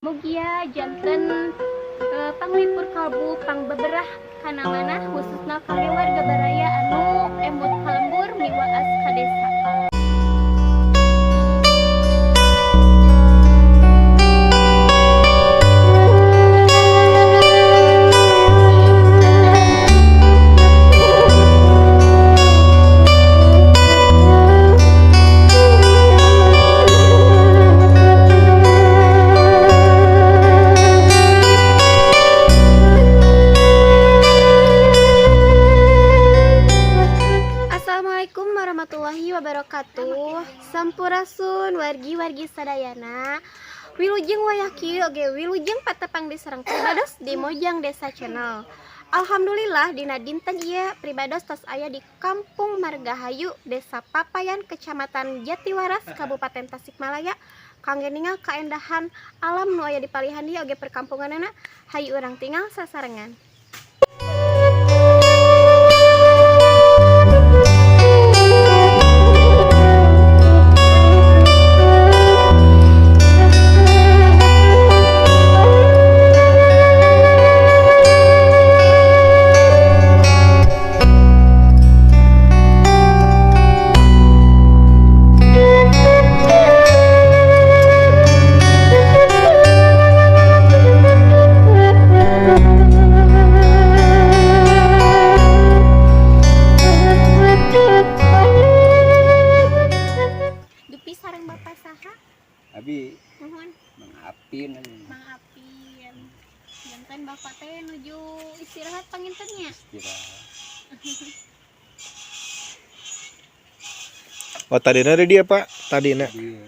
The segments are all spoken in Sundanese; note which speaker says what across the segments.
Speaker 1: Mugia janten panglipur kalbu, pangbeberah kana manah, khususna kangge warga baraya anu emut ka lembur miwaas ka desa. Assalamualaikum warahmatullahi wabarakatuh. Sampurasun wargi-wargi sadayana. Wilujeng wayah kieu oge wilujeng patepang di sareng pribados di Mojang Desa Channel. Alhamdulillah, dina dinten ieu pribados tos aya di Kampung Margahayu, Desa Papayan, Kecamatan Jatiwaras, Kabupaten Tasikmalaya, kangge ningal kaendahan alam nu aya di palihan dieu oge perkampunganana. Hayu urang tingal sasarengan. Dupi sareng Bapak saha?
Speaker 2: Abi.
Speaker 1: Nuhun.
Speaker 2: Mang Apin.
Speaker 1: Mang Apin. Janten Bapak teh nuju istirahat panginten nya.
Speaker 2: Istirahat.
Speaker 3: Oh, tadina ada dia, Pak, tadina.
Speaker 2: Dia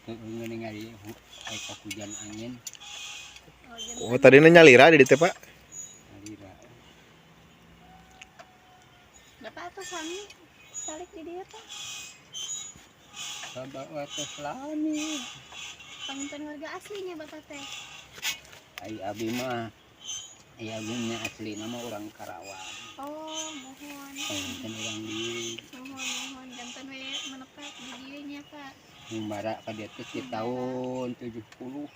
Speaker 2: kan ningali ai hujan angin.
Speaker 1: Oh, janten.
Speaker 3: Oh, tadina nyalira di dieu teh, Pak.
Speaker 2: Nyalira.
Speaker 1: Bapak atuh sami salik di dieu teh?
Speaker 2: Bapak waktu lami.
Speaker 1: Panginten warga aslinya Bapak teh?
Speaker 2: Ai abi mah, ai abi nya asli nama orang Karawang.
Speaker 1: Oh, muhun.
Speaker 2: Panginten orang di
Speaker 1: Muhun, muhun, janten we menetap di dieu nya, Pak.
Speaker 2: Ngumbara ka dieu teh di tahun 70.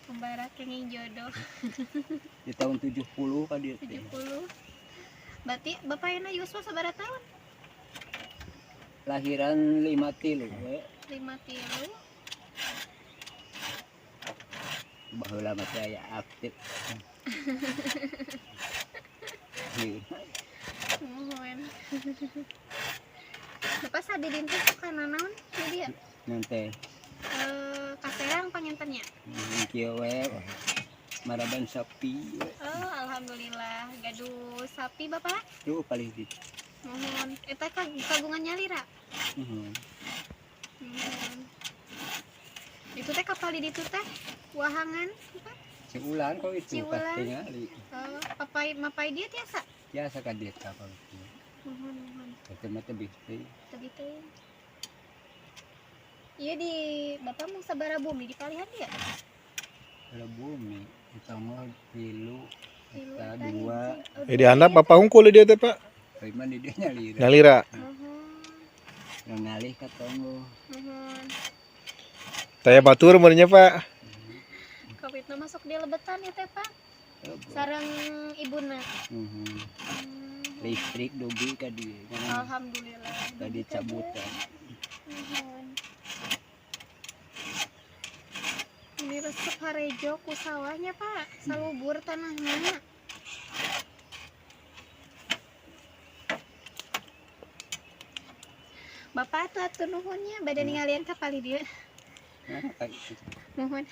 Speaker 1: Ngumbara kenging jodoh.
Speaker 2: Di tahun 70 ka dieu teh.
Speaker 1: 70. Berarti Bapak ayeuna yuswa sabaraha tahun?
Speaker 2: Lahiran 53 we.
Speaker 1: 53.
Speaker 2: Baheula mah teh aya aktif.
Speaker 1: Muhun. Bapak sadidinten suka nanaon di dieu?
Speaker 2: Nanti.
Speaker 1: Eh, kaserang panginten nya.
Speaker 2: Kieu we, maraban sapi we.
Speaker 1: Oh, alhamdulillah. Gaduh sapi Bapak?
Speaker 2: Tuh paling di.
Speaker 1: Muhun. Eta kagungan nyalira. Muhun. Itu teh kapal di ditu teh wahangan, Pak?
Speaker 2: Ciulan kok itu.
Speaker 1: Ciulan.
Speaker 2: Tingali.
Speaker 1: Oh, papai mapai dia tiasa.
Speaker 2: Biasa ka dieu kapal itu.
Speaker 1: Muhun, muhun.
Speaker 2: Teu mah teh teh.
Speaker 1: Teu gitu. Iya, di Bapak mau sabaraha bumi di palihan dia?
Speaker 2: Kalau bumi itu mah tilu.
Speaker 1: Tilu.
Speaker 2: Eta
Speaker 1: Eta
Speaker 2: dua.
Speaker 1: hiji. Oh,
Speaker 3: Eh, di handap Bapak hungkul di dieu teh, Pak.
Speaker 2: Tapi mah di dieu nyalira.
Speaker 3: Nyalira.
Speaker 1: Muhun.
Speaker 2: Ngalih ka tonggo.
Speaker 1: Muhun.
Speaker 3: Taya batur meureunnya, Pak.
Speaker 1: Kawitna masuk di lebetan ya teh, Pak. Sareng ibuna.
Speaker 2: Listrik dugi ka dieu.
Speaker 1: Alhamdulillah.
Speaker 2: Tadi cabutan.
Speaker 1: Muhun. Ini resep harejo ku sawahnya, Pak. Salubur tanahnya. Bapak atuh atuh nuhun nya bade ningalian ka palih dieu.
Speaker 2: Nah, kayak gitu.
Speaker 1: Nuhun.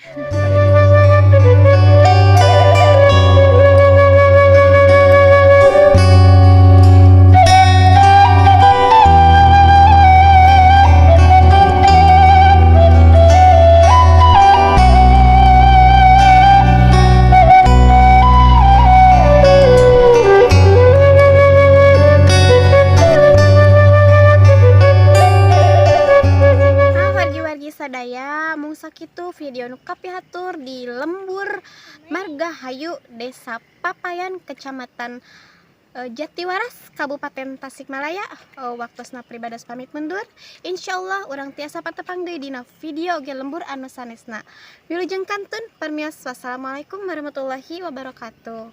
Speaker 1: Ah, wargi-wargi sadaya, mung sakitu video nu kapihatur di lembur Margahayu, Desa Papayan, Kecamatan Jatiwaras, Kabupaten Tasikmalaya. Waktosna pribados pamit mundur. Insyaallah urang tiasa patepang deui dina video oge lembur anu sanesna. Wilujeng kantun, permios, wassalamualaikum warahmatullahi wabarakatuh.